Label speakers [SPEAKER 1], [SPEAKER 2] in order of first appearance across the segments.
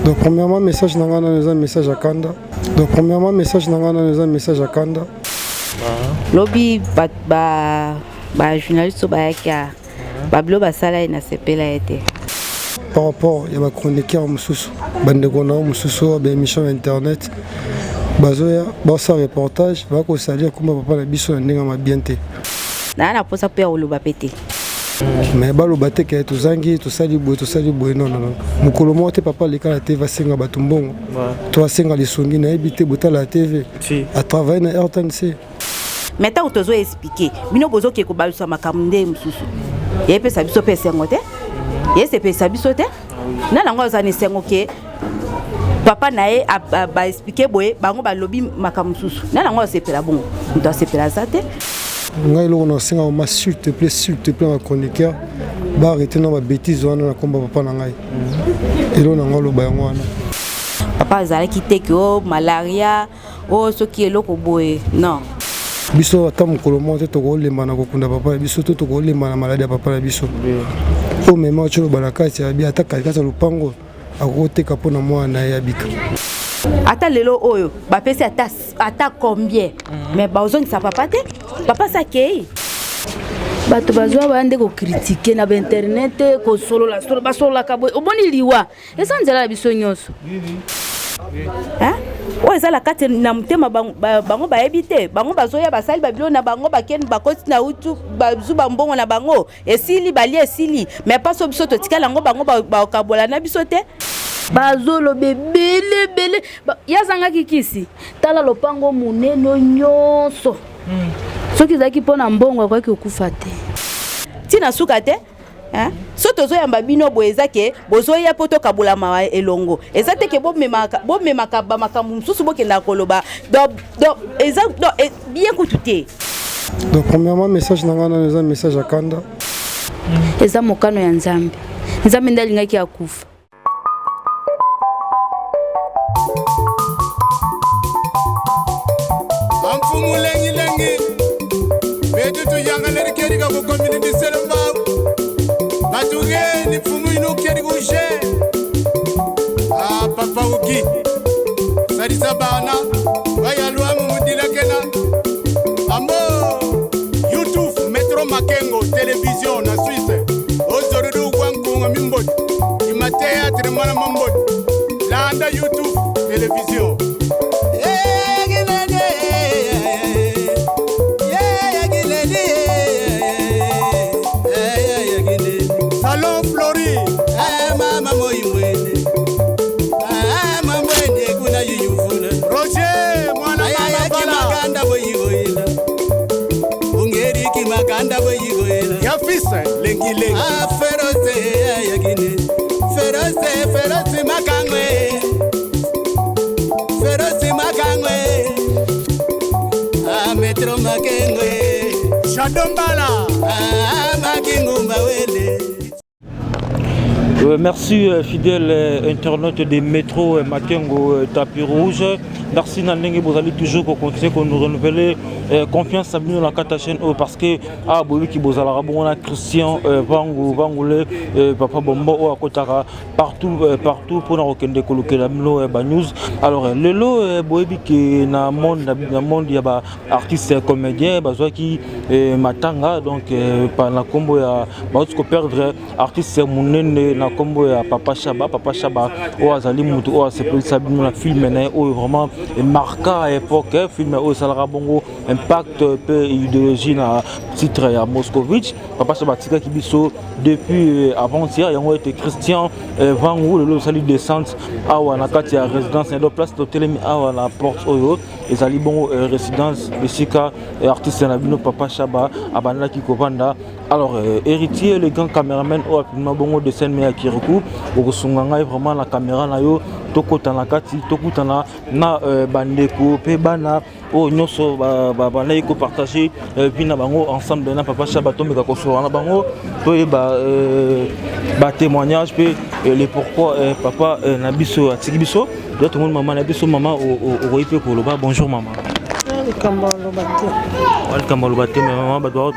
[SPEAKER 1] Donc premièrement message na ngai nano eza message ya kanda. Donc premièrement message na ngai nano eza message ya kanda.
[SPEAKER 2] Lobi ba ba ba journaliste bayaki babilo basala ye nasepela ye te.
[SPEAKER 1] Par rapport ya ba chroniqueur mosusu bandeko na yo mosusu oyo ba émission ya internet bazoya basala reportage bakosalir komba papa na biso na ndenge ya mabien te.
[SPEAKER 2] Naa na posa mpe ya koloba mpe te.
[SPEAKER 1] Mais baloba te ke tozangi tosali boye tosali boye non non mokolo moko te papa aleka na tv asenga bato mbongo to asenga lisungi nayebi te botala ya tv atravaille na rtnc.
[SPEAKER 2] Mais ntango tozo explike bino bozoke kobalusa makambo nde mosusu yepesa biso mpe esengo te yesepelisa biso te na nango aza na esengo ke papa na ye baexplike boye bango balobi makambo mosusu na nango asepela bongo moto asepela aza te.
[SPEAKER 1] Ngai eloko na osenga mama s'il te plaît, s'il te plaît ma chroniqueur ba arrêter na ba bêtises wana na komba papa na ngai eloko na ngai oloba yango wana.
[SPEAKER 2] Papa azalaki te ke o malaria o soki eloko boye non.
[SPEAKER 1] Biso ata mokolo moko te tokolemba na kokunda papa na biso to tokolemba na maladi ya papa na biso. Oyo mema otyo loba na kati ya bi ata katikati ya lopango akoteka mpo na mwana na ye abika.
[SPEAKER 2] Ata lelo oyo bapesi ata, ata combien mm. Mais bazongisa papa te, papa sakei.
[SPEAKER 3] Bato bazwa baya nde kokritike na bainternet kosolola solo basololaka boye omoni liwa eza nzela ya biso nyonso.
[SPEAKER 2] Oyo eza na kati na motema bango bayebi te, bango bazoya basali babilo na bango bakeni bakoti na utu bazwi bambongo na bango esili balie esili mais paso biso totikala yango bango bakabola na biso te.
[SPEAKER 3] Bazoloba ebele ebele ye azangaki kisi tala lopango monene nyonso soki ezalaki mpo na mbongo akoki kokufa te.
[SPEAKER 2] Ntina suka te. So tozoyamba bino boye eza ke bozoya mpo tokabola mawa elongo, eza te ke bomemaka bamakambo mosusu bokendaka koloba donc eza bien kutu te.
[SPEAKER 1] Donc premièrement message na ngai nano eza message ya kanda.
[SPEAKER 3] Eza mokano ya Nzambe, Nzambe nde alingaki akufa.
[SPEAKER 4] Amfumu lengi-lengi betu tuyangaleli kedi ka kukomini biselo mbawu batugeni mfumu inu kedi kushe ah, papa uki salisa bana bayalwamu mudilakena ambo youtube metro makengo television na Suisse ozorudu gwankunga mimbodi imateatre mwana mambodi landa youtube television. Salon Flori
[SPEAKER 5] mama moimwene mamwene kuna yuyuvula
[SPEAKER 4] Roger mwana
[SPEAKER 5] mama boyigoyela ungeriki makanda boyigoyela
[SPEAKER 4] ya fils lengi lengi
[SPEAKER 5] ah ferose yakine ferose ferose makangwe ferose makangwe ah metro makengwe
[SPEAKER 4] Shadombala
[SPEAKER 5] ah makingumba wele.
[SPEAKER 6] Merci fidèle internaute de Metro Makengo Tapis Rouge. Merci na ndenge bozali toujours ko continuer ko nous renouveler confiance na bino na kata chaîne oyo parce que ah boyebi bozalaka bongo na Christian Vangu Vangule papa Bombo oyo akotaka partout partout mpona kokende kolukela bino ba news. Alors lelo boyebi ke na monde ya ba artiste comédien bazwaki matanga donc na kombo ya bauti ko perdre artiste monene na kombo ya Papa Shaba. Papa Shaba oyo azali mutu oyo asepelisa bino na film na ye oyo vraiment emarka époque, film oyo esalaka bongo impact pe idéologie na titre ya Moscovitch. Papa Shaba atikaki biso depuis avant-hier, yango ete Christian Vangu lelo osali descente awa na kati ya résidence na place totelemi awa na porte oyo ezali bongo résidence esika artiste na bino Papa Shaba abandaki kovanda. Alors héritier le grand caméraman oyo apima bongo dessin ya Kirikou okosunga ngai vraiment na caméra na yo tokota na kati tokutana na bandeko pe bana oyo nyonso bandaki kopartage vie na bango ensemble na Papa Shaba. Tomeka kosolola na bango toyeba batémoignage pe le pourquoi papa na biso atiki biso. Tomoni mama na biso, mama okoki mpe koloba bonjour mama.
[SPEAKER 7] Likambo oloba te.
[SPEAKER 6] Likambo aloba te, mais mama, bato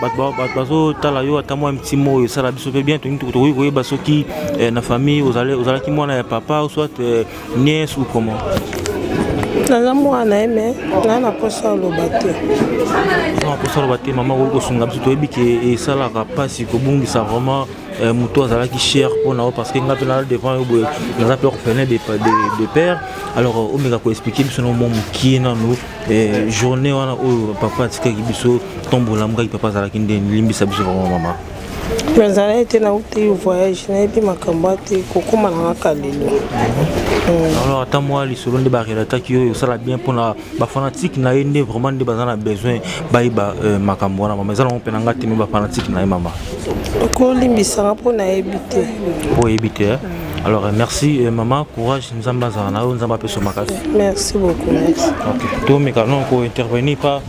[SPEAKER 6] bazotala yo, ata mwa mti oyo esala biso mpe bien. Tokoki koyeba soki na famille ozalaki mwana ya papa, soit nièce ou comment?
[SPEAKER 7] Naza mwana ye, mais naa na mposa oloba te.
[SPEAKER 6] Oza na mposa oloba te. Mama, okoki kosunga biso? Toyebi ke esalaka mpasi kobungisa vraiment moto azalaki cher mpona yo, parce que nga mpe naza devant yo boye, naza mpe orphelin de père. Alors omeka koexpliquer biso na mwa mokie nanu journée wana oyo papa atikaki biso, tombolamukaki, papa azalaki ndeni. Limbisa biso vraiment, mama.
[SPEAKER 7] Nazalaki te, nauti voyage, nayebi makambo ate kokóma na kaka lelo.
[SPEAKER 6] Alors ata mwa lisolo nde barelataki oyo osala bien mpona bafanatike na ye nde vraiment nde baza na besoin bayeba makambo wana. Mama, eza nango mpe na nga te, mais bafanatike na ye, mama.
[SPEAKER 7] Okolimbisanga mpo nayebi te.
[SPEAKER 6] Mpo oyebi te. Alors merci mama, courage, Nzambe azala na yo, Nzambe apesa makasi.
[SPEAKER 7] Merci beaucoup, merci.
[SPEAKER 6] Ok, tomeka non kointervenir pa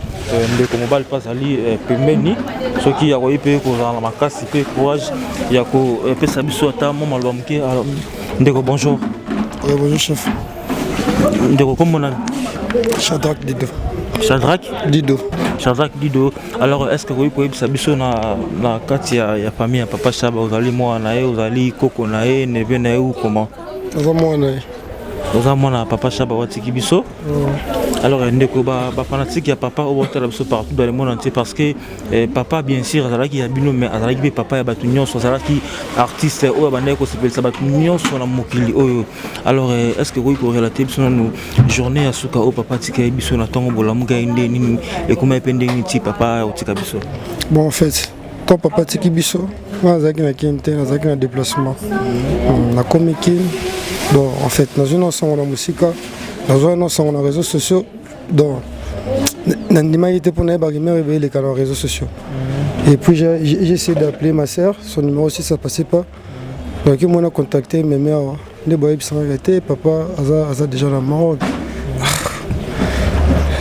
[SPEAKER 6] ndeko mobali mpe azali pembeni, soki akoki mpe kozala na makasi mpe courage ya kopesa biso ata mwa maloba moke. Ndeko, bonjour.
[SPEAKER 1] Oui, bonjour chef.
[SPEAKER 6] Ndeko, kombo nani?
[SPEAKER 1] Shadrach Dido.
[SPEAKER 6] Shadrach
[SPEAKER 1] Dido.
[SPEAKER 6] Shadrach Dido. Alors, est ce que okoki koyebisa biso na kati ya famille ya papa Shaba, ozali mwana na ye, ozali koko na ye, neveu na ye ou comment?
[SPEAKER 1] Naza mwana ye.
[SPEAKER 6] Oza mwana ya papa Shaba watiki biso. Alors ndeko, bafanatike ya papa oyo baotala biso partout dans le monde entier, parce que papa bien sûr azalaki ya bino, mais azalaki mpe papa ya bato nyonso, azalaki artiste oyo abandaki kosepelisa bato nyonso na mokili oyo. Alors est ce que okoki korelater biso nanu journée ya suka oyo papa atikaki biso na ntongo, bolamuka ye nde nini, ekomaki mpe ndenge nini ti papa otika biso?
[SPEAKER 1] Bon, en fait, quand papa atiki biso, nga nazalaki na Kini te, nazalaki na déplacement. Nakomi Kini, bon, en fait, nazwi na sango na mosika, nazwaki na sango na réseaux sociaux. Donc nandimaki te mpo nayebaki rumeur ebeyeleka na réseaux sociaux. Et puis j'ai essayé d'appeler ma sœur, son numéro aussi, ça passait pas. Donc mona contacter mes mères nde boyebisangaka te papa aza déjà na Maroc.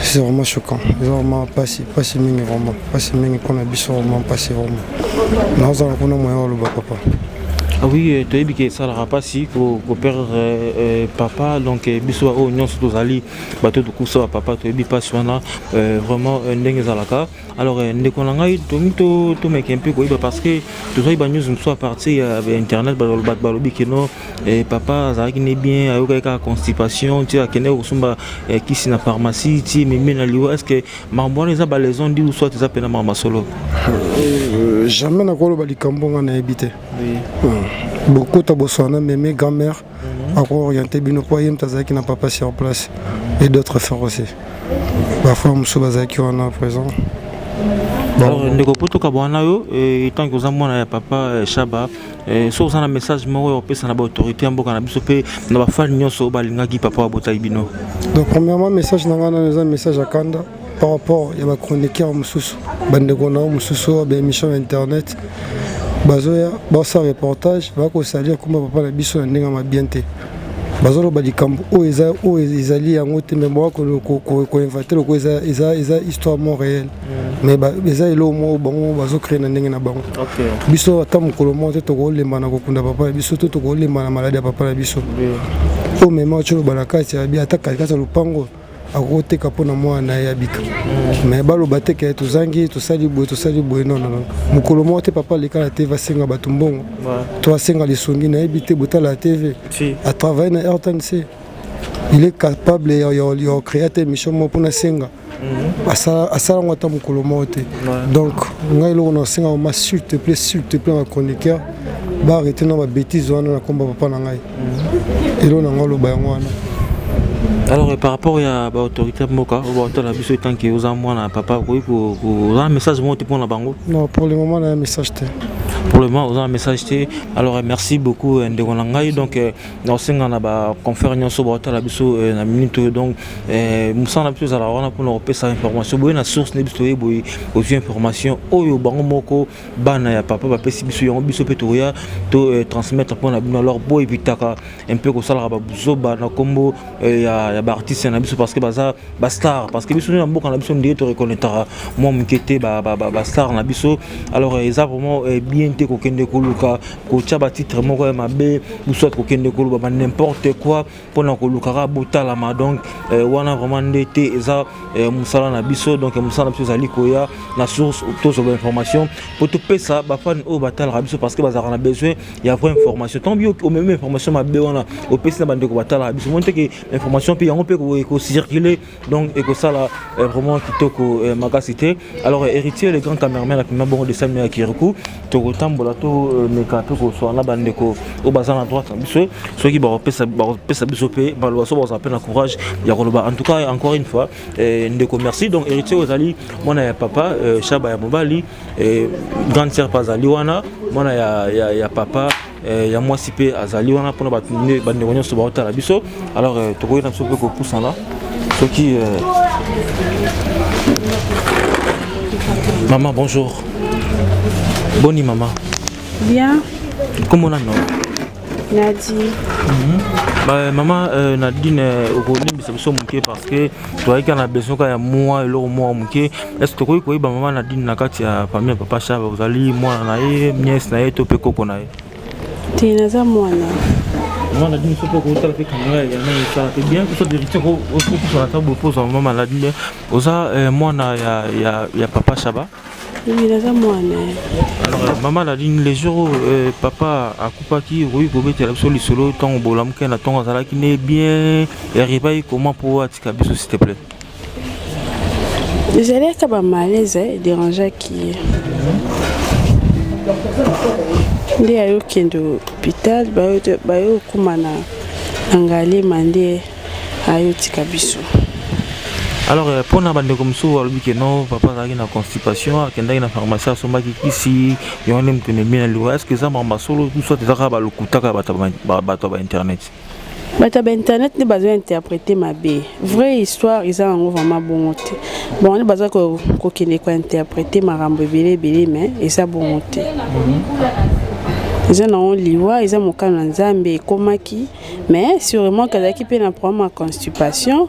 [SPEAKER 1] C'est vraiment choquant, eza vraiment pasi, pasi mingi, vraiment pasi mingi mpona biso, vraiment pasi, vraiment nazala kuna moyen oloba papa.
[SPEAKER 6] Ah oui, toyebi ke esalaka mpasi koperdre papa. Donc biso oyo nyonso tozali bato tokusa bapapa, toyebi mpasi wana vraiment ndenge ezalaka. Alors ndeko na ngai, tomi tomeke mpe koyeba, parce que tozwaki banews mosusu à partir ya internet, bato balobi keno papa azalaki ne bien, ayokaki kaka constipation ti akendeki kosomba kisi na pharmacie, ti ememi na liwa. Est ce que makambo wana eza balaison ndi ou soit eza mpena makambo masolo?
[SPEAKER 1] Jamais nakoloba likambo nga nayebi te. Bokota boswana meme grand-mère akooriente bino, mpo aye moto azalaki na papa sur place et d'autres frères aussi, bafrère mosusu bazalaki wana présent.
[SPEAKER 6] Alors ndeko, po tokaba wana yo, tant que oza mwana ya papa Shaba, so oza na message moko ya kopesa na baautorité ya mboka na biso mpe na bafani nyonso oyo balingaki papa babotaki bino?
[SPEAKER 1] Donc premièrement, message na ngai nano eza message ya kanda par rapport ya bachroniqueur mosusu, bandeko na yo mosusu oyo baémission ya internet bazoya basala reportage, bakosalir komba papa na biso na ndenge ya mabien te. Bazoloba likambo oyo eza oyo ezali yango te, mais boka koinventer loko eza histoire mo réel, mais eza eloko moko bango bazocréer na ndenge na bango. Biso ata mokolo moko te tokolemba na kokunda papa na biso to tokolemba na maladi ya papa na biso. Oyo mema otoloba na kati ya ata katikati ya lopango, akokoteka mpona mwana na ye abika. Mais baloba te ke tozangi, tosali boye, tosali boye. Non, non, non, mokolo moko te papa aleka na TV asenga bato mbongo to asenga lisungi. Nayebi te, botala ya TV, atravaille na RTNC, il est capable ya créer te émission moko mpona asenga, asala yango ata mokolo moko te. Donc ngai eloko na osenga mama, s'il te plaît, s'il te plaît, ma chroniqueur baarrêter na babêtise wana na komba papa na ngai. Eloko na ngai oloba yango wana.
[SPEAKER 6] Alors par rapport ya baautorité mboka oyo baotala biso, tant que oza mwana ya papa, okoki oza na message moko te mpona bango?
[SPEAKER 1] Non, pour le moment na message te.
[SPEAKER 6] Pour le moment oza na message te. Alors merci beaucoup, ndeko na ngai. Donc nakosenga na baconfrère nyonso baotala biso na minute oyo, donc mosala na biso ezalaka wana mpona kopesa information boye na source nde biso toye boye kozwi information oyo bango moko bana ya papa bapesi biso yango, biso mpe tokoya to transmettre mpona bino. Alors boyebitaka un peu kosalaka babuzoba na nkombo ya baartiste na biso, parce que baza bastar, parce que biso na mboka na biso ndenge toreconnaîtraka mwa moke te bastar na biso. Alors eza vraiment bien. mingi te kokende koluka kotya batitre moko ya mabe ou soit kokende koloba ba n'importe quoi mpona koluka kaka botalama. Donc wana vraiment nde te eza mosala na biso. Donc mosala na biso ezali koya na source, tozwa bainformation mpo topesa bafani oyo batalaka biso, parce que bazalaka na besoin ya vraie information. Ntango bio omemi information mabe wana, opesi na bandeko batalaka biso, moni teke information mpe yango mpe ekocircule, donc ekosala vraiment kitoko makasi te. Alors Héritier, le grand cameraman, apima bongo desami ya Kiriku. Tokotambola, tomeka mpe koswala na bandeko oyo baza na droite na biso, soki bakopesa biso mpe maloba, so bazala mpe na courage ya koloba. En tout cas, encore une fois, ndeko, merci. Donc Héritier, ozali mwana ya papa Shaba ya mobali, grande sœur mpe azali wana, mwana ya papa ya mwasi mpe azali wana, mpona bandeko nyonso baotala biso. Alors tokoki na biso mpe kopusana soki. Mama, bonjour, boni mama?
[SPEAKER 7] Bien.
[SPEAKER 6] Kombo nano?
[SPEAKER 7] Nadine.
[SPEAKER 6] Ba, mama Nadine, okolimbisa biso moke parce que toyaki na besoin kaka ya mwa eloko mwa moke. Est ce tokoki koyeba, mama Nadine, na kati ya famille ya papa Shaba, ozali mwana na ye, nièce na ye to mpe koko na ye?
[SPEAKER 7] Te, naza mwana.
[SPEAKER 6] Mama Nadine, so mpe okotala mpe kamera ya nani, esala mpe bien so vérité okopusana ta bopoza. Mama Nadine, oza mwana ya papa Shaba?
[SPEAKER 7] Oui, naza mwana.
[SPEAKER 6] Alors mama Nadine, les jours papa akufaki, okoki kobetela biso lisolo ntango bolamuki na ntongo, azalaki ne bien, arrivaki comment mpo atika biso, s'il te plaît?
[SPEAKER 7] Ezalaki bamalaise edérangeaki ye, nde ayokende hôpital, bayokóma na Ngaliema, nde ayotika biso.
[SPEAKER 6] Alors mpona bandeko mosusu balobi ke non, papa azalaki na constipation, akendaki na pharmacie, asombaki kisi, yango nde moto ememi na liwa, est ce que eza makambo solo, soit eza kaka balokuta kaka bato ya bainternet?
[SPEAKER 7] Bato ya bainternet nde bazo interpréter mabe. Vraie histoire eza yango vraiment bongo te. Bon, nde baza kokende kointerpréter makambo ebele ebele, mais eza bongo te. Eza nango liwa, eza mokano na Nzambe, ekomaki. Mais sûrement kazalaki mpe na problème ya constipation.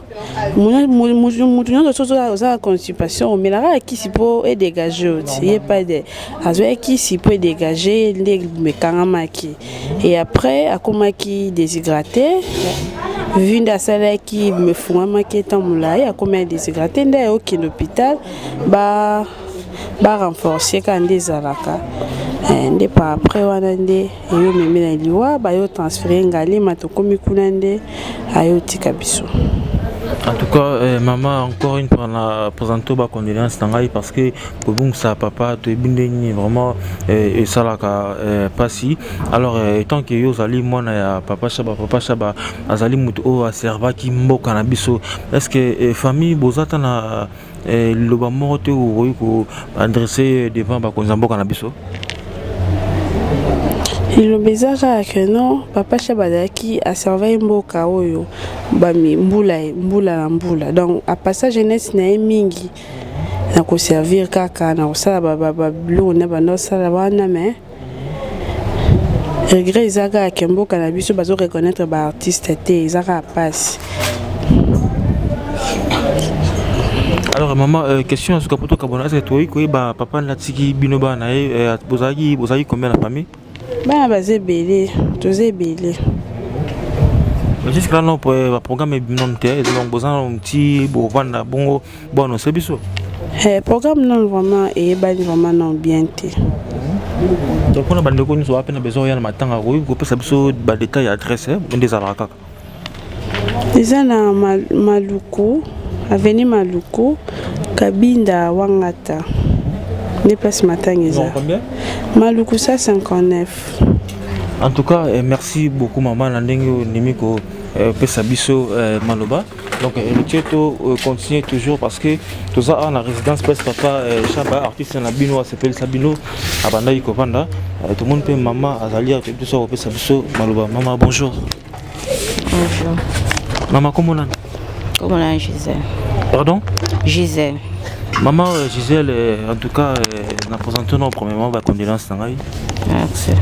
[SPEAKER 7] Mutu nyonso soki oza na constipation, omelaka ya kisi mpo edégage. Oti ye pa de azwaki kisi mpo edégage, nde ekangamaki et après akomaki déshydraté, vu nde asalaki mefungamaki etan molai, akomi déshydraté, nde ayokende hôpital, ba barenforce kaka nde ezalaka. Nde par après wana nde eyomemi na liwa, bayo transféré Ngaliema, tokomi kuna nde ayotika biso.
[SPEAKER 6] En tout cas, maman, encore une fois, na présente ba condoléances na ngai, parce que kobungisa papa, toyebi ndenge vraiment esalaka pasi. Alors étant que yo ozali mwana ya papa Shaba, papa Shaba azali moto oyo aservaki mboka na biso, est ce que famille boza ta na liloba moko te okoki koadresse devant bakonzi ya mboka na biso?
[SPEAKER 7] Liloba eza kaka ke non, papa Shaba azalaki aservai mboka oyo bami mbula mbula na mbula, donc apasa jeunesse na ye mingi na koservir kaka, na kosala babiloko na banda osala wana. Mais regret eza kaka ke mboka na biso bazo reconnaître baartiste te, eza kaka mpasi.
[SPEAKER 6] Alors maman, question ya suka po tokabona: est ce que tokoki koyeba papa natiki bino bana na ye, bozalaki combien na famille?
[SPEAKER 7] Bana baza ebele, toza ebele.
[SPEAKER 6] Jusque là non, baprogramme ebimi nanu te, donc boza nanu ti bovanda bongo boannonce biso?
[SPEAKER 7] Programme nano vraiment eyebani vraiment non bien te.
[SPEAKER 6] Donc mpona bandeko nyonso baa mpe na besoin oya na matanga, koki kopesa biso badetail ya adresse nde ezalaka kaka?
[SPEAKER 7] Eza na Maluku, avenue Maluku, Kabinda Wangata, nde place matanga eza. Maluku 159.
[SPEAKER 6] En tout cas, merci beaucoup mama na ndenge ondimi kopesa biso maloba. Donc Héritier, to continuer toujours, parce que toza awa na résidence place papa Shaba, artiste na bino asepelisa bino, abandaki kovanda. Tomoni mpe mama azali awa, toyebi biso akopesa biso maloba. Mama, bonjour.
[SPEAKER 2] Bonjour.
[SPEAKER 6] Mama, kombo nani?
[SPEAKER 2] Kombo na Gisèle.
[SPEAKER 6] Pardon?
[SPEAKER 2] Gisèle.
[SPEAKER 6] Maman Gisèle, en tout cas, na présente non premièrement ba condoléances na ngai.
[SPEAKER 2] Merci.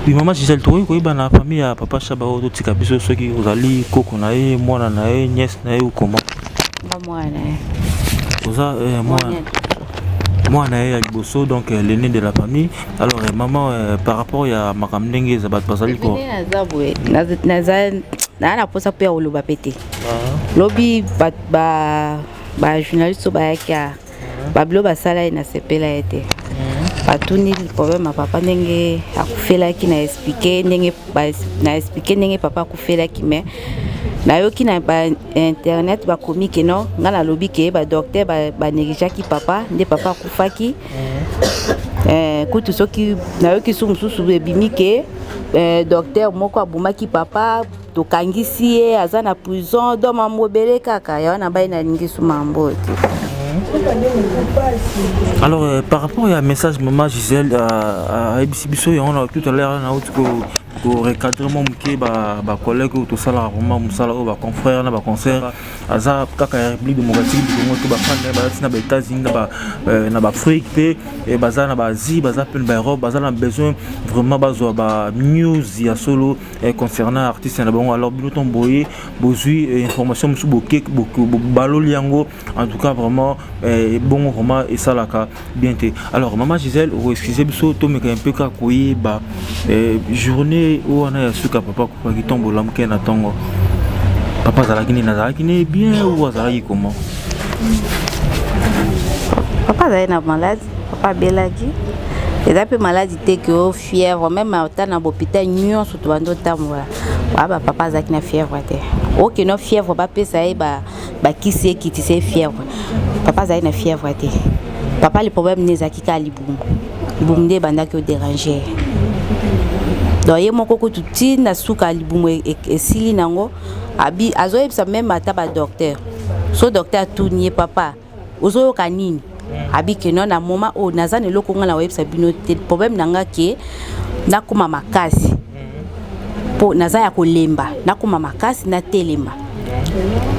[SPEAKER 6] Oui, maman Gisèle, tokoki koyeba na famille ya papa Shaba oyo totika biso, soki ozali koko na ye, mwana na ye, nièce na ye ou comment?
[SPEAKER 2] Nga mwana na ye.
[SPEAKER 6] Oza mwana. Mwana ye ya liboso, donc l'aîné de la famille. Alors maman, par rapport ya makambo ndenge eza, bato bazali ko
[SPEAKER 2] Naza boye, naza naa na mposa mpe ya koloba mpe te. Lobi bajournaliste oyo bayaki a babilo basala ye, nasepela ye te. Batuni problème ya papa, ndenge akufelaki, na expliquer ndenge na expliquer ndenge papa akufelaki. Mais nayoki na bainternet bakomi ke non, ngai nalobi ke badocteur banégligeaki papa, nde papa akufaki. Kutu soki nayoki su mosusu ebimi ke docteur moko abomaki papa, tokangisi ye, aza na prison. Donc mambo ebele kaka ya wana bai, nalingi su mambo oyo te.
[SPEAKER 6] Alors par rapport ya message mama Gisèle ayebisi biso yango na tout à l'heure, nauti korecadrer mwa moke bacollègue oyo tosalaka vraiment mosala oyo, baconfrère na baconcert aza kaka ya République démocratique du Congo to bafanda, baza ti na baÉtats-Unis, na baAfrique mpe, baza na baAsie, baza mpe na baEurope, baza na besoin vraiment bazwa banews ya solo concernant artiste na bango. Alors bino to boye bozwi information mosusu, boke baloli yango. En tout cas vraiment, bongo vraiment esalaka bien te. Alors mama Gisèle, okoexcuse biso, tomeka un peu kaka koyeba journée oyo wana ya suka papa akufaki. Ntongo bolamuke na ntongo, papa azalaki nini? Azalaki ne bien ou azalaki comment?
[SPEAKER 2] Papa azali na maladi, papa abelaki. Eza mpe maladi te ke o fièvre. Même ata na bahôpital nyonso tobandi otambola, baa bapapa azalaki na fièvre te. Okende fièvre, bapesa ye bakisi ekitisa ye fièvre. Papa azali na fièvre te. Papa, le problème ne ezalaki kaka libumu. Libumu nde ebandaki odéranger. Donc ye moko kutu ntina suka libumu esili nango, abi azoyebisa même ata badocteur. So docteur atuni ye: "Papa, ozoyoka nini?" Abi ke non, na moment oyo naza na eloko nga na koyebisa bino te. Problème na nga ke nakóma makasi mpo naza ya kolemba, nakóma makasi, natelema.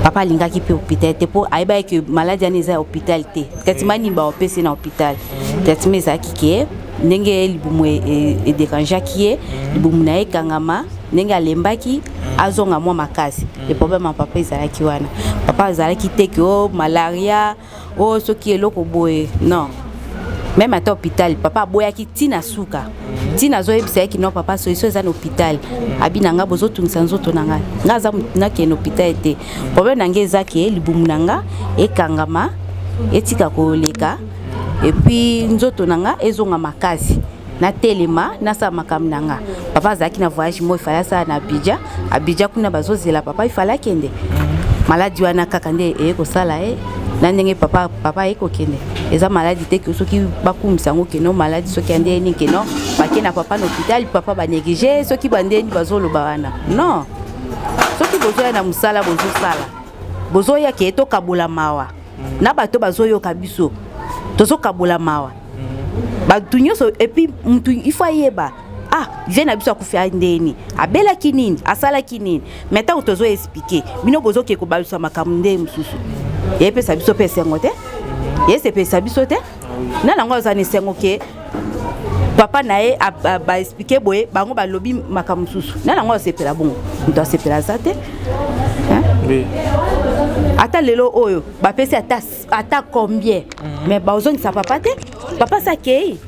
[SPEAKER 2] Papa alingaki mpe hôpital te mpo ayebaki ke maladi wana eza ya hôpital te. Traitement nini baopesi na hôpital? Traitement ezalaki ke ndenge libumu edérangeaki ye, libumu na ye ekangama, ndenge alembaki, azonga mwa makasi. Le problème ya papa ezalaki wana. Papa azalaki te ke o malaria, o soki eloko boye, non. Même ata hôpital, papa aboyaki ntina suka. Ntina azoyebisa ye kino: "Papa, solution eza na hôpital." Abi na nga: "Bozotungisa nzoto na ngai, nga aza nakende hôpital te. Problème na ngai eza ke libumu na nga ekangama, etika koleka, et puis nzoto na nga ezonga makasi, natelema, nasala makambo na nga." Papa azalaki na voyage mo ifale asala na Abidjan. Abidjan kuna bazozela papa, ifale akende. Maladi wana kaka nde eye kosala ye na ndenge papa aye kokende. Eza maladi te ke soki bakumisa yango keno maladi soki ya ndeni keno bake na papa na hôpital, papa banéglige soki bandeni bazoloba wana, non. Soki bozoya na mosala, bozosala, bozoya ke tokabola mawa na bato bazoyoka biso, tozokabola mawa bato nyonso. Et puis mutu ifo ayeba: ah, vie na biso akufi ndeni, abelaki nini, asalaki nini. Mais ntango tozoexpliquer bino, bozoke kobalusa makambo nde mosusu. Yepesa biso mpe esengo te, yesepelisa biso te. Na nango aza na esengo ke papa na ye baexpliquer boye, bango balobi makambo mosusu. Na nango asepela bongo, moto asepela aza te. Ata lelo oyo bapesi ata combien, mais bazongisa papa te. Papa sa akei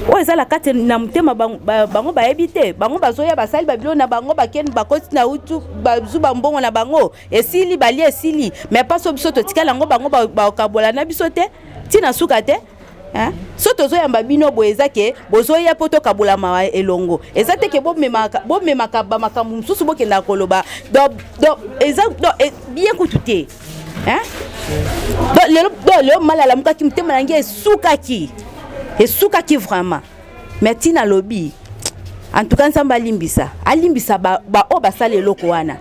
[SPEAKER 2] oyo eza na kati na motema, bango bayebi te. Bango bazoya, basali babilo na bango, bakende, bakoti na utu, bazwi bambongo na bango, esili, balie, esili. Mais mpaso biso totikala yango, bango bakabola na biso te ntina suka te. So tozoyamba bino boye, eza ke bozoya mpo tokabola mawa elongo. Eza te ke bomemaka bamakambo mosusu, bokendaka koloba. Donc eza bien kutu te. Lelo mali alamukaki, motema na ngai esukaki, esukaki vraiment. Mais ntina alobi, en tout cas Nzambe alimbisa, alimbisa baoyo basala eloko wana.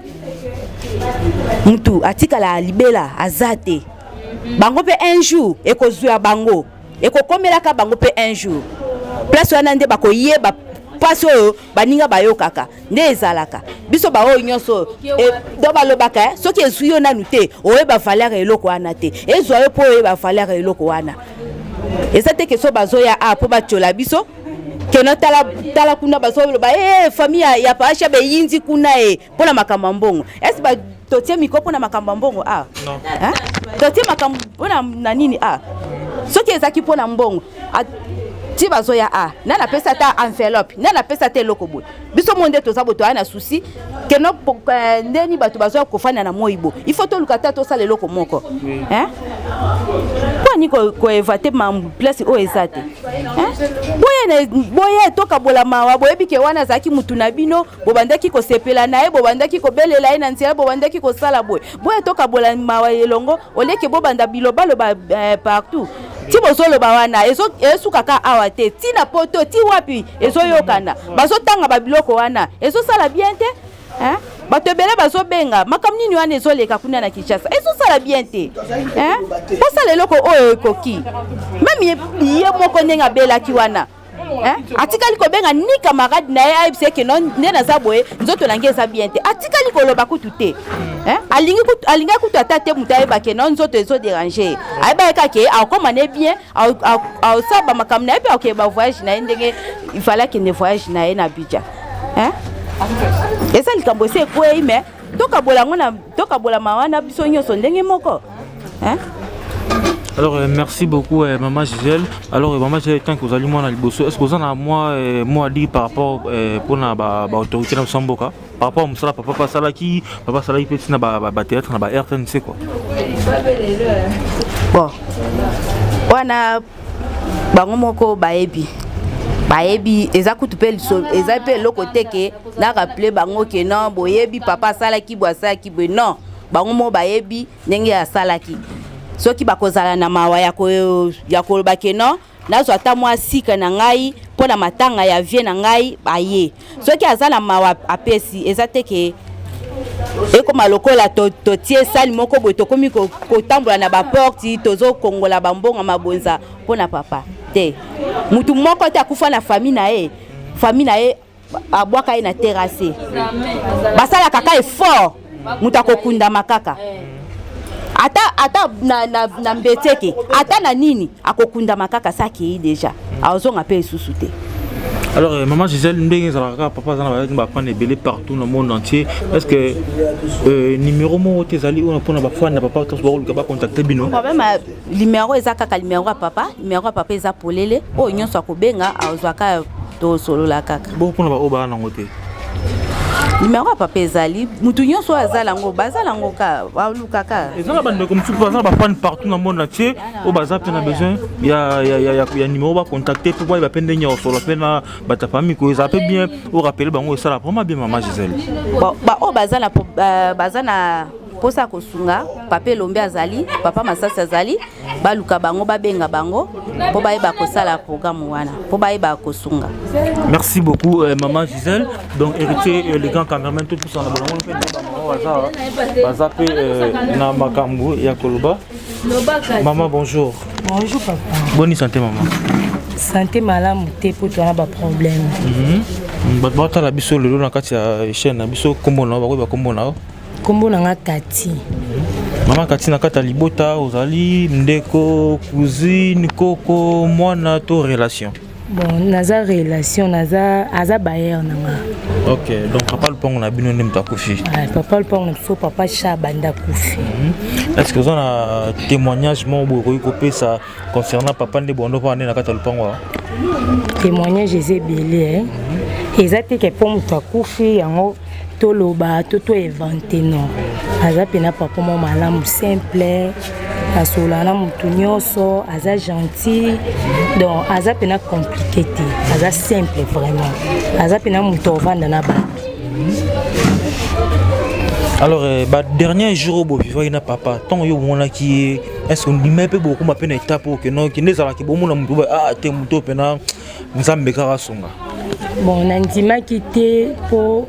[SPEAKER 2] Mutu atikala libela aza te. Bango mpe un jour ekozwa bango, ekokomelaka bango mpe un jour. Place wana nde bakoyeba mpasi oyo baninga bayokaka nde ezalaka. Biso baoyo nyonso do balobaka, soki ezwi yo nanu te, oyeba valeur ya eloko wana te. Ezwa yo mpo oyeba valeur ya eloko wana. Eza te ke so bazoya a mpo batiola biso keno tala, tala kuna bazoloba e famille ya paasha beyindi kuna e mpo na makambo ya mbongo. Ese totie micro mpo na makambo ya mbongo? A totie makambo mpo na nini? A Soki ezalaki mpo na mbongo ti bazoya a nani apesa ata enveloppe, nani apesa ata eloko boye? Biso mo nde toza boye, toya na souci keno ndeni bato bazoya kofanda na moi bo, il faut toluka ata tosala eloko moko, hein? Mpo ani koevate mambo place oyo eza te, hein? Boye tokabola mawa. Boyebi ke wana azalaki mutu na bino, bobandaki kosepela na ye, bobandaki kobelela ye na nzela, bobandaki kosala boye boye. Tokabola mawa elongo, oleke bobanda bilobaloba partout. Ti bozoloba wana, esukaka awa te, ti na Poto, ti wapi ezoyokana, bazotanga babiloko wana, ezosala bien te, hein? Bato ebele bazobenga makambo nini wana ezoleka kuna na Kinshasa, ezosala bien te, hein? Bosala eloko oyo ekoki. Même ye moko ndenge abelaki wana, hein? Atikali kobenga ni camarade na ye ayebisa eke no, nde naza boye, nzoto na ngai eza bien te. Atikali koloba kutu te, hein? Alingi kutu, alingaki kutu ata te moto ayeba ke no, nzoto ezodéranger ye. Ayeba ye kaka ke akokoma ne bien, aosala bamakambo na ye mpe akokende bavoyage na ye ndenge ifale akende voyage na ye na Abidjan, hein? Eza likambo esi ekwei, mais tokabola yango na tokabola mawa na biso nyonso ndenge moko, hein?
[SPEAKER 6] Alors merci beaucoup maman Gisèle. Alors maman Gisèle, tant que vous allez moi na liboso, est-ce que vous en avez moi moi dit par rapport pour na ba ba autorité na mboka par rapport à mosala papa asalaki, papa asalaki petit na ba ba théâtre na ba RTNC quoi?
[SPEAKER 2] Bon, wana bango moko bayebi, bayebi. Eza kutu mpe eza mpe eloko te ke na rappeler bango ke non, boyebi papa asalaki boye, asalaki boye. Non, bango moko bayebi ndenge asalaki. Soki bakozala na mawa ya koloba ke non, nazwa ata mwa sika na ngai mpo na matanga ya vie na ngai, baye. Soki aza na mawa, apesi. Eza te ke ekoma lokola totie sali moko boye, tokomi kotambola na baporte, tozokongola bambongo mabonza mpo na papa te. Mutu moko te akufa na famille na ye, famille na ye abwaka ye na terrasse. Basalaka kaka effort, moto akokundama kaka ata ata na mbeteke, ata na nini, akokundama kaka. Sa akei déjà, azonga mpe lisusu te.
[SPEAKER 6] Alors, maman Gisèle, ndenge ezalaka kaka, papa aza na bazalaki bafans ebele partout na monde entier. Est ce que numéro moko te ezali oyo mpona bafans na papa to bakoluka bacontacte bino?
[SPEAKER 2] Problème ya numéro eza kaka numéro ya papa. Numéro ya papa eza polele, oyo nyonso akobenga azwaka, tosolola kaka.
[SPEAKER 6] Bongo mpona baoyo baa nango te?
[SPEAKER 2] Numéro ya papa ezali, mutu nyonso oyo aza nango, baza nango ka baluka ka.
[SPEAKER 6] Eza na bandeko mosusu baza na bafans partout na monde entier oyo baza mpe na besoin ya numéro bacontacte mpo bayeba mpe ndenge ya kosolola mpe na bato ya famille ko. Ezala mpe bien orappeler bango, esala vraiment bien, mama Gisèle.
[SPEAKER 2] Bon, baoyo baza na mposa ya kosunga papa Elombe azali, papa Masasi azali, baluka bango, babenga bango mpo bayeba kosala programme wana, mpo bayeba kosunga.
[SPEAKER 6] Merci beaucoup maman Gisèle. Donc héritier, les grands cameramen, tout ça na bolongo mpe bamama baza mpe na makambo ya koloba. Maman, bonjour.
[SPEAKER 8] Bonjour papa.
[SPEAKER 6] Bonne santé, maman?
[SPEAKER 8] Santé malamu te, mpo toza baproblème.
[SPEAKER 6] Bato batala biso lelo na kati ya chaîne na biso, nkombo na yo, bakoyeba nkombo na yo?
[SPEAKER 8] Nkombo na nga Kati.
[SPEAKER 6] Mama Kati, na kati ya libota ozali ndeko, cousine, koko, mwana to relation?
[SPEAKER 8] Bon, naza relation, naza aza bailleur na nga.
[SPEAKER 6] Ok, donc papa lupango na bino nde moto akufi?
[SPEAKER 8] Ah, papa lupango na biso, papa Shaba nde akufi.
[SPEAKER 6] Est ce que oza na témoignage moko boye okoki kopesa concernant papa, nde bondo mpo nde na kati ya lupango awa?
[SPEAKER 8] Témoignage eza ebele, eh? Eza te ke mpo moto akufi yango toloba to toinvente. Non, aza mpena papa moko malamu, simple, asololaka na motu nyonso, aza gentil, donc aza mpena compliqué te, aza simple vraiment, aza mpena moto ovanda na bato.
[SPEAKER 6] Alors ba dernier jour oyo bovivaki na papa, ntango yo bomonaki ye, est ce que ondima mpe bokóma mpe na étape oyo keno kende ezalaki bomona motu ah te, motu oyo mpena Nzambe kaka asunga?
[SPEAKER 8] Bon, nandimaki te mpo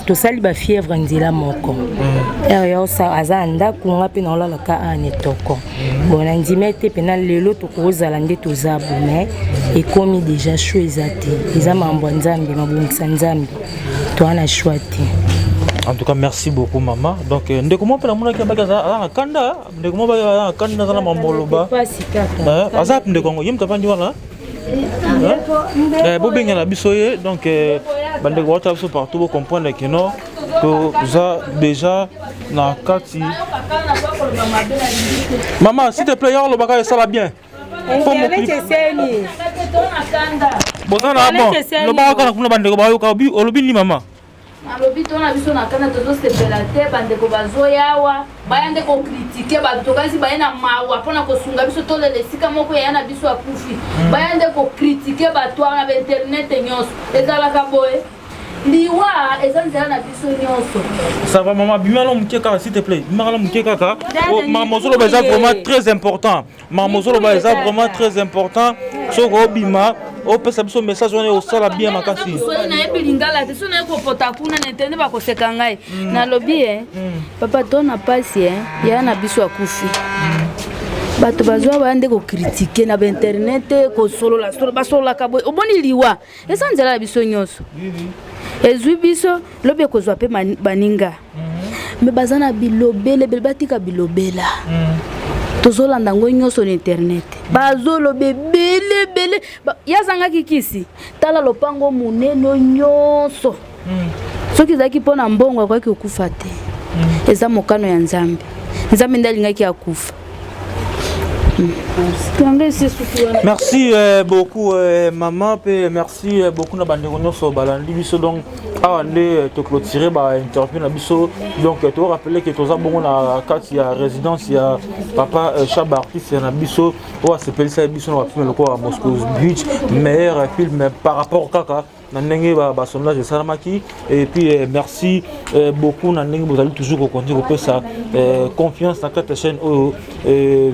[SPEAKER 8] tosali bafièvre nzela moko ere yo aza na ndako, nga mpe naolalaka awa na etoko. Bon, nandima te mpena lelo tokozala nde toza bo, mais ekomi déjà choix eza te, eza makambo ya Nzambe, mabongisa Nzambe, toza na choix te.
[SPEAKER 6] En tout cas, merci beaucoup maman. Donc ndeko moko mpe namonaki abaki aza na kanda, ndeko moko baki aza na kanda, aza na mamoloba.
[SPEAKER 8] Pasi kaka.
[SPEAKER 6] Aza ndeko yango, ye moto avandi wana, bobengela biso ye. Donc bandeko baotala biso partout, bocomprendre ke non, toza déjà na kati. Mama, s'il te plaît, ya olobaka esala bien.
[SPEAKER 8] Internet eseni.
[SPEAKER 6] Boza na bon. Lobaka kaka kuna bandeko bayoka olobi nini mama?
[SPEAKER 3] Nalobi to na biso na kanda tozosepela te, bandeko bazoyawa baya nde kokritike bato, tokanisi baye na mawa mpona kosunga biso, tolela esika moko yaya na biso akufi, baya nde kokritike bato wana ba internet nyonso ezalaka boye. Liwa eza nzela na biso nyonso.
[SPEAKER 6] Ça va maman, bima la moke kaka s'il te plaît. Bima la moke kaka. Oh, maman ozoloba eza vraiment très important. Maman ozoloba eza vraiment très important. Soki obima opesa biso message wana osala bien makasi.
[SPEAKER 3] Soki nayebi lingala te, soki naye kopota kuna na internet bakoseka ngai. Nalobi e papa to na pasi e yaya na biso akufi. Bato bazwa baya nde kokritike na bainternet, kosolola solo basololaka boye. Omoni liwa eza nzela na biso nyonso, ezwi biso lobi ekozwa mpe baninga. Me baza na bilobela ebele, batika bilobela. Tozolanda yango nyonso na internet, bazoloba ebele ebele. Ye azangaki kisi, tala lopango monene nyonso. Soki ezalaki mpo na mbongo akoki kokufa te. Eza mokano ya Nzambe, Nzambe nde alingaki akufa.
[SPEAKER 6] Merci beaucoup maman, pe merci beaucoup na bandeko nyonso balandi biso. Donc awa nde toclôturer ba interview na biso. Donc to rappeler que toza bongo na kati ya résidence ya papa Chaba, artiste na biso oyo asepelisa biso na bafilm lokola Moscow Beach, meilleur film par rapport kaka na ndenge basondage esalamaki. Et puis merci beaucoup na ndenge bozali toujours kocontinue kopesa confiance na kati ya chaîne oyo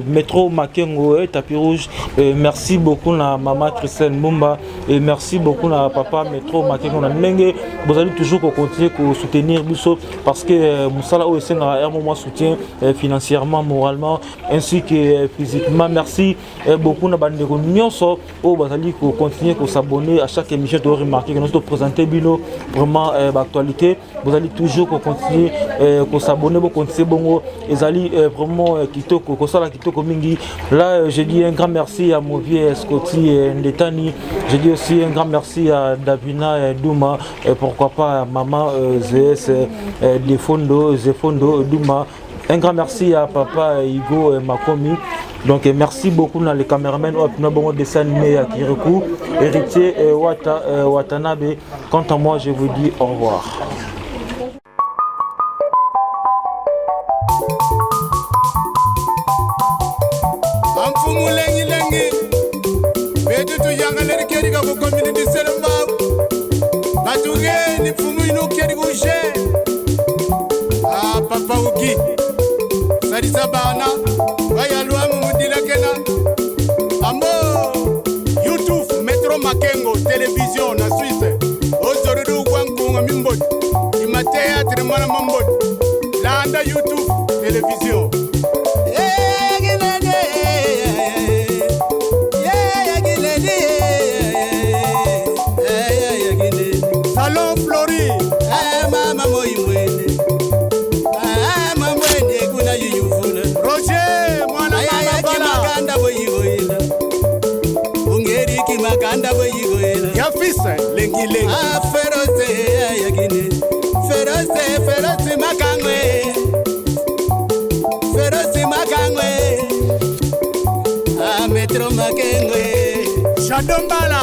[SPEAKER 6] Métro Makengo et Tapis Rouge. Merci beaucoup na mama Christelle Mbumba et merci beaucoup na papa Métro Makengo na ndenge bozali toujours kocontinue kosoutenir biso, parce que mosala oyo esengaka un moment soutien financièrement, moralement ainsi que physiquement. Merci beaucoup na bandeko nyonso oyo bazali kocontinue kos'abonner à chaque émission. To remarquer que nous toprésente bino vraiment baactualité, bozali toujours kocontinue kos'abonner, bocontinue bongo, ezali vraiment kitoko, kosala kitoko mingi. Là, je dis un grand merci à mon vieux Scotty Ndetani, je dis aussi un grand merci à Davina Douma et pourquoi pas à maman ZS Defondo, Zefondo Douma. Un grand merci à papa Hugo Makomi. Donc merci beaucoup dans les caméramans oyo dessin animé à Kirikou, héritier Wata, Watanabe. Quant à moi, je vous dis au revoir.
[SPEAKER 4] Amfumu lengilengi betu tuyangaleri kerika ku community selembao batugeni mfumu inu keri kushe. Ah, papa uki salisa bana bayalwamu mudilakena ambo YouTube Metro Makengo télévision na Suisse ozorudu gwankunga mimboti ima théâtre mwana mamboti landa YouTube télévision. Salon Flori.
[SPEAKER 5] Mama moimwene mamwene kuna yuyuvula.
[SPEAKER 4] Roger mwana mama.
[SPEAKER 5] Makanda boyigoyela ungeriki makanda boyigoyela.
[SPEAKER 4] Ya fils lengi lengi.
[SPEAKER 5] Ferose yakine ferose ferose makangwe ferose makangwe Metro Makengwe.
[SPEAKER 4] Shadombala.